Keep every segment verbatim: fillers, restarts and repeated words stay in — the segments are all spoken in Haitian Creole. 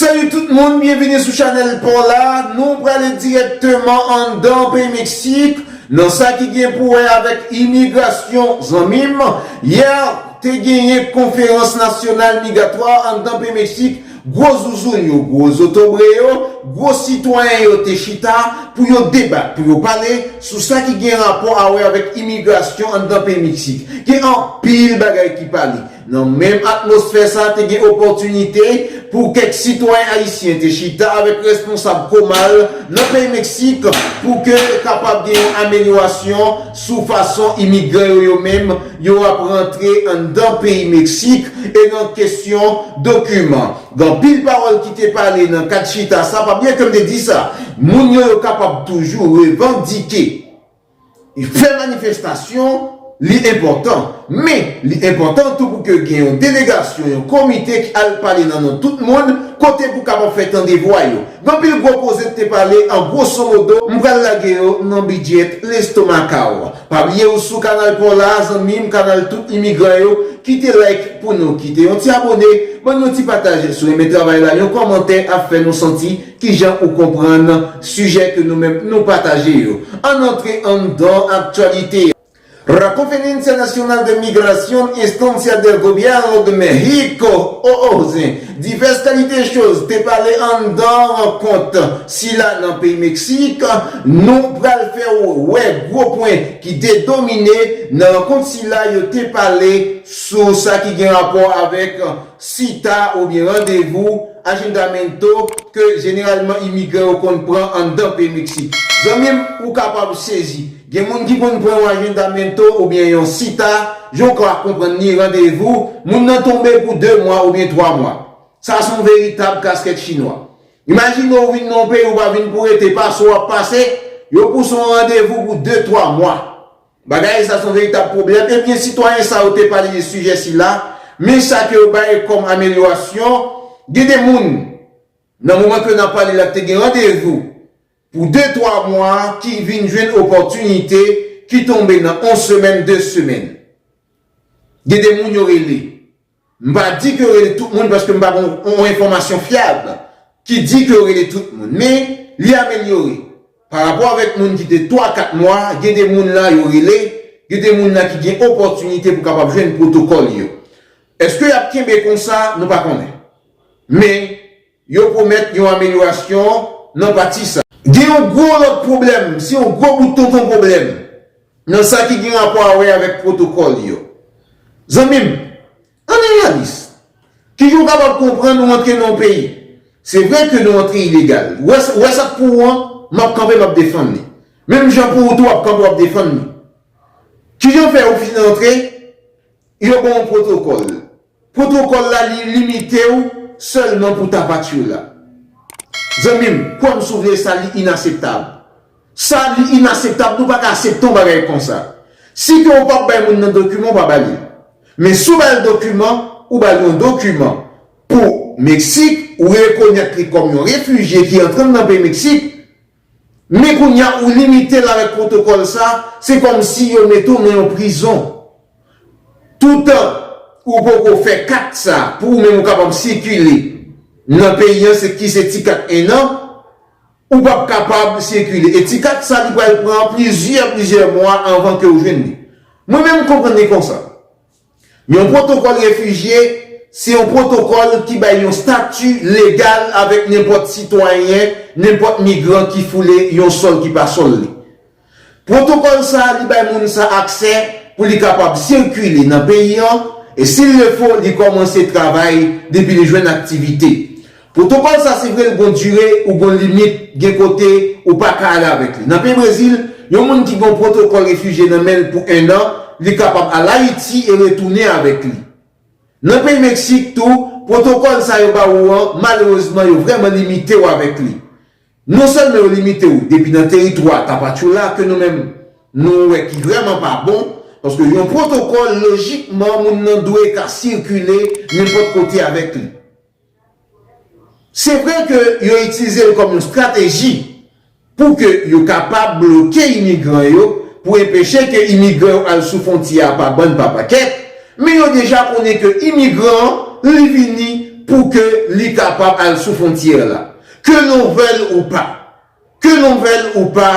Salut tout moun, byenvini sou chanèl pa w la. Nou prale dirèkteman anndan peyi Meksik nan sa ki gen pou wè avèk imigrasyon, zanmi m. Yè, te genyen konferans nasyonal migratwa anndan peyi Meksik. Gwo zouzoun yo, gwo zotobre yo, gwo sitwayen yo te chita pou yo debat, pou yo pale sou sa ki gen rapò a wè avèk imigrasyon anndan peyi Meksik. Gen anpil bagay ki pale. Nan menm atmosfè sa, te gen opòtinite pou kèk sitwayen ayisyen te chita avèk responsab Komal nan peyi Meksik pou ke kapab gen yon amelyorasyon sou fason imigran yo, yo menm, yo ap rantre anndan peyi Meksik e nan kesyon dokiman. Gen anpil pawòl ki te pale nan kad chita sa, pa bliye ke m te di sa, moun yo, yo kapab toujou revandike. Fè manifestasyon, li enpòtan. Men, li enpòtan tou pou ke gen yon delegasyon, yon komite ki al pale nan non tout moun, kote pou kapab fè tande vwa yo. Gen anpil gwo koze ki te pale, an gwoso modo, m pral lage yo nan bidjè lestomak a w. Pa bliye ou sou kanal pa w la, zanmi m, kanal tout imigran yo, kite like pou nou, kite yon ti abòne, ban nou yon ti pataje si w renmen travay la, yon kòmantè ap fè nou santi kijan ou konprann sijè ke nou menm nou pataje yo. Ann antre anndan aktyalite a. La Conferencia Nacional de Migración, Instancia del Gobierno de México, o o z, divès kalite choz te pale anndan rankont sila nan peyi Meksik. Nou pral fè w wè gwo pwen ki te domine nan rankont sila, yo te pale sou sa ki gen rapò avèk sita oubyen randevou, agendamiento, ke jeneralman imigran yo konn pran anndan peyi Meksik. Zanmi m, ou kapab sezi. Gen moun ki konn pran yon agendamiento oubyen yon sita, jan w ka konprann li, randevou, moun nan tonbe pou de mwa oubyen twa mwa. Sa se yon veritab kaskèt chinwa. Imajine w vin nan yon peyi ou pa vin pou rete, pase w ap pase, yo pouse yon randevou pou de, twa mwa. Bagay sa se yon veritab pwoblèm. Ebyen, sitwayen sa yo te pale de sijè sila, men sa ke yo bay kòm amelyorasyon, gen de moun, nan moman ke n ap pale la, te gen randevou pou de, twa mwa, ki vin jwenn opòtinite, ki tonbe nan yon semèn, de semèn. Gen de moun yo rele. M pa di ke yo rele tout moun paske m pa gen yon, yon enfòmasyon fyab ki di ke yo rele tout moun. Men, li amelyore. Pa rapò avèk moun ki te twa, kat mwa, gen de moun la yo rele, gen de moun la ki gen opòtinite pou kapab jwenn pwotokòl yo. Èske y ap kenbe konsa? Nou pa konnen. Men, yo pwomèt yon amelyorasyon nan pati sa. Gen yon gwo lòt pwoblèm, se yon gwo bout tonton pwoblèm nan sa ki gen rapò a wè avèk pwotokòl yo. Zanmi m, ann reyalis. Kijan w kapab konprann ou antre nan yon peyi? Se vre ke nou antre ilegal. Ou wè, ou wè sa k pou ou an, m ap kanpe, m ap defann li. Menm jan pou ou tou, w ap kanpe, w ap defann li. Kijan fè ou fin antre, yo ba w yon pwotokòl? Pwotokòl la, li limite w sèlman pou Tapachula. Zanmi m, kwè m si w vle, sa li inaseptab. Sa li inaseptab, nou pa ka aksepte yon bagay konsa. Si ke w p ap bay moun nan dokiman, w pa ba li l. Men si w ba l dokiman, ou ba l yon dokiman pou Meksik, ou rekonèt li kòm yon refijye ki antre nan peyi Meksik, men kounye a, ou limite l avèk pwotokòl sa, se kòmsi yo mete w nan yon prizon. Toutan ou poko fè kat sa pou ou menm ou kapab sikile nan peyi an, se ki se ti kat en an, ou p ap kapab sikile. E ti kat sa, li pral pran plizyè, plizyè mwa anvan ke w jwenn li. Mwen menm, m konprann li konsa. Yon pwotokòl refijye, se yon pwotokòl ki bay yon stati legal avèk nenpòt sitwayen, nenpòt migran ki foule yon sòl ki pa sòl li. Pwotokòl sa, li bay moun sa aksè pou li kapab sikile nan peyi an, e si l le fo, li kòmanse travay depi li jwenn aktivite. Pwotokòl sa, se vre, l gon dire, ou gon limit, gen kote ou pa ka ale avèk li. Nan peyi Brezil, yon moun ki gon pwotokòl refijye nan men l pou en an, li kapab al Ayiti e retounen avèk li. Nan peyi Meksik tou, pwotokòl sa yo ba ou an, malerezman, yo vrèman limite w avèk li. Non sèlman yo limite w depi nan teritwa Tapachula, ke nou menm, nou wè ki vrèman pa bon, paske yon pwotokòl, lojikman, moun nan dwe ka sikile nenpòt kote avèk li. Se vre ke yo itilize l kòm yon estrateji pou ke yo kapab bloke imigran yo, pou enpeche ke imigran yo al sou fwontyè a pa bann, pa pakèt, men yo deja konnen ke imigran an, li vini pou ke li kapab al sou fwontyè la. Ke nou vle l ou pa, ke nou vle l ou pa,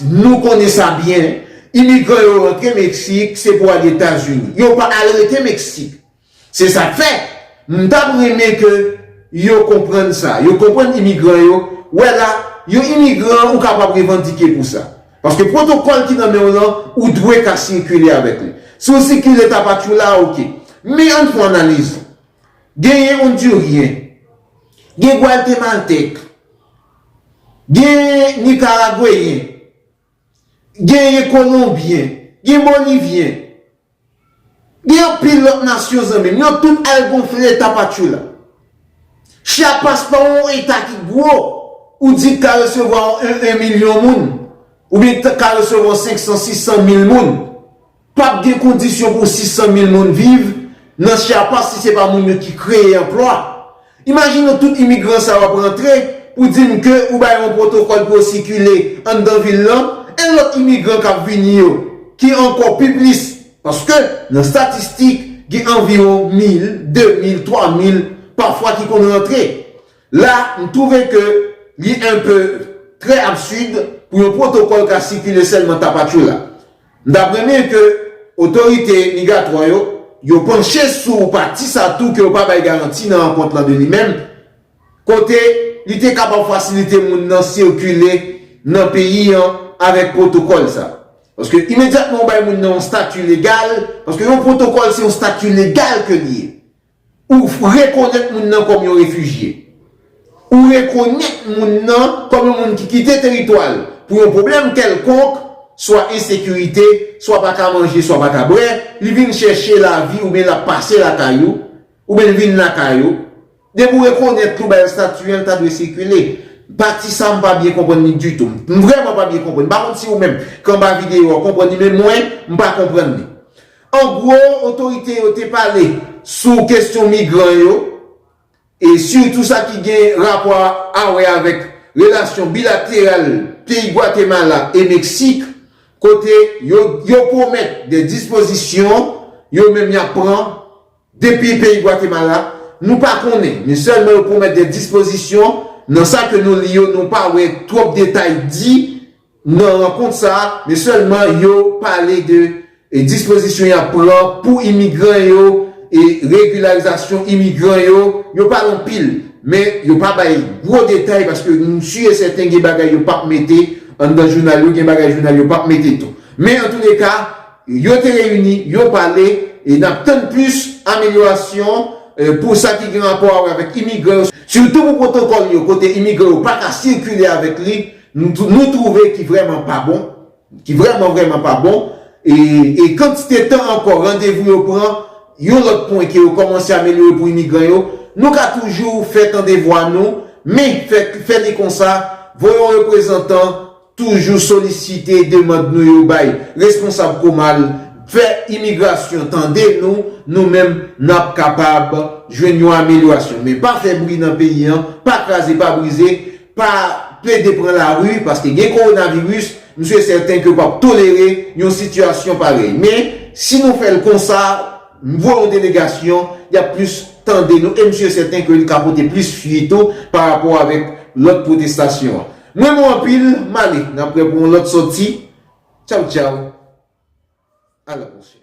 nou konnen sa byen, imigran yo rantre Meksik, se pou al Etazini. Yo pa al rete Meksik. Se sa k fè, m t ap renmen ke yo konprann sa. Yo konprann imigran yo. Wè la, yon imigran ou kapab revandike pou sa. Paske pwotokòl ki nan men w lan, ou dwe ka sikile avèk li. Si w sikile Tapachula, oke. Men ann fè analiz. Genyen Ondiryen, gen Gwaltemaltèk, gen Nikaragweyen, genyen Kolonbyen, gen Bolivyen, gen anpil lòt nasyon, zanmi m. Yo tout al gonfle Tapachula. Chiapas pa yon eta ki gwo, ou di ka resevwa yon, yon milyon moun, oubyen ka resevwa senk san, sis san mil moun. P ap gen kondisyon pou sis san mil moun viv nan Chiapas si se pa moun yo ki kreye anplwa. Imajine w, tout imigran sa yo ap rantre pou di m ke ou bay yon pwotokòl pou yo sikile anndan vil lan, e lòt imigran k ap vini yo, ki ankò pi plis, paske nan estatistik, gen anviwon mil, de mil, twa mil pafwa ki konn rantre. La, m twouve ke li enpe trè absid pou yon pwotokòl ka sikile sèlman Tapachula. M t ap renmen ke otorite migratwa yo, yo panche sou pati sa tou, ke yo pa bay garanti nan rankont lan de li menm, kote li te kapab fasilite moun nan sikile nan peyi an avèk pwotokòl sa. Paske imedyatman ou bay moun nan yon stati legal, paske yon pwotokòl se yon stati legal ke li ye. Ou rekonèt moun nan kòm yon refijye. Ou rekonèt moun nan kòm yon moun ki kite teritwa l pou yon pwoblèm kèlkonk, swa ensekirite, swa pa ka manje, swa pa ka bwè, li vin chèche lavi oubyen l ap pase lakay ou, oubyen l vin lakay ou. Depi w rekonèt li, w bay l estati an, l ta dwe sikile. Pati sa, m pa byen konprann li ditou. M vrèman pa byen konprann. M pa konn si ou menm, k anba videyo a, w konprann li, men mwen, m pa konprann li. An gwo, otorite yo te pale sou kesyon migran yo, e sitou sa ki gen rapò a wè avèk relasyon bilateral peyi Gwatemala e Meksik, kote yo, yo pwomèt de dispozisyon yo menm y ap pran depi peyi Gwatemala. Nou pa konnen, men sèlman yo pwomèt de dispozisyon. Nan sa ke nou li yo, nou pa wè twòp detay di nan rankont sa a, men sèlman yo pale de, e, dispozisyon y ap pran pou imigran yo, e regilarizasyon imigran yo. Yo pale anpil, men yo pa bay gwo detay, paske m si e sèten gen bagay yo p ap mete anndan jounal yo, gen bagay jounal yo p ap mete tou. Men antouleka, yo te reyini, yo pale, e n ap tann plis amelyorasyon, e, pou sa ki gen rapò avèk imigran yo, sitou pou pwotokòl yo, kote imigran yo pa ka sikile avèk li, nou, nou twouve ki vrèman pa bon, ki vrèman, vrèman pa bon, e, e kantite tan ankò randevou yo pran, yon lòt pwen ke yo kòmanse amelyore pou imigran yo, nou ka toujou fè tande vwa nou, men fè, fè li konsa, voye yon reprezantan, toujou solisite demann nou yo bay responsab Komal, fè imigrasyon tande nou, nou menm n ap kapab jwenn yon amelyorasyon. Men pa fè bri nan peyi an, pa kraze, pa brize, pa plede pran lari, paske gen kowonaviris, m si e sèten ke w p ap tolere yon sitiyasyon parèy. Men, si nou fè l konsa, m voye yon delegasyon, y ap plis tande nou, e m si e sèten ke li ka pote plis fwi tou pa rapò avèk lòt pwotestasyon an. M renmen w anpil, m ale, n ap wè pou yon lòt sòti. Tchaw, tchaw. A la pwochèn.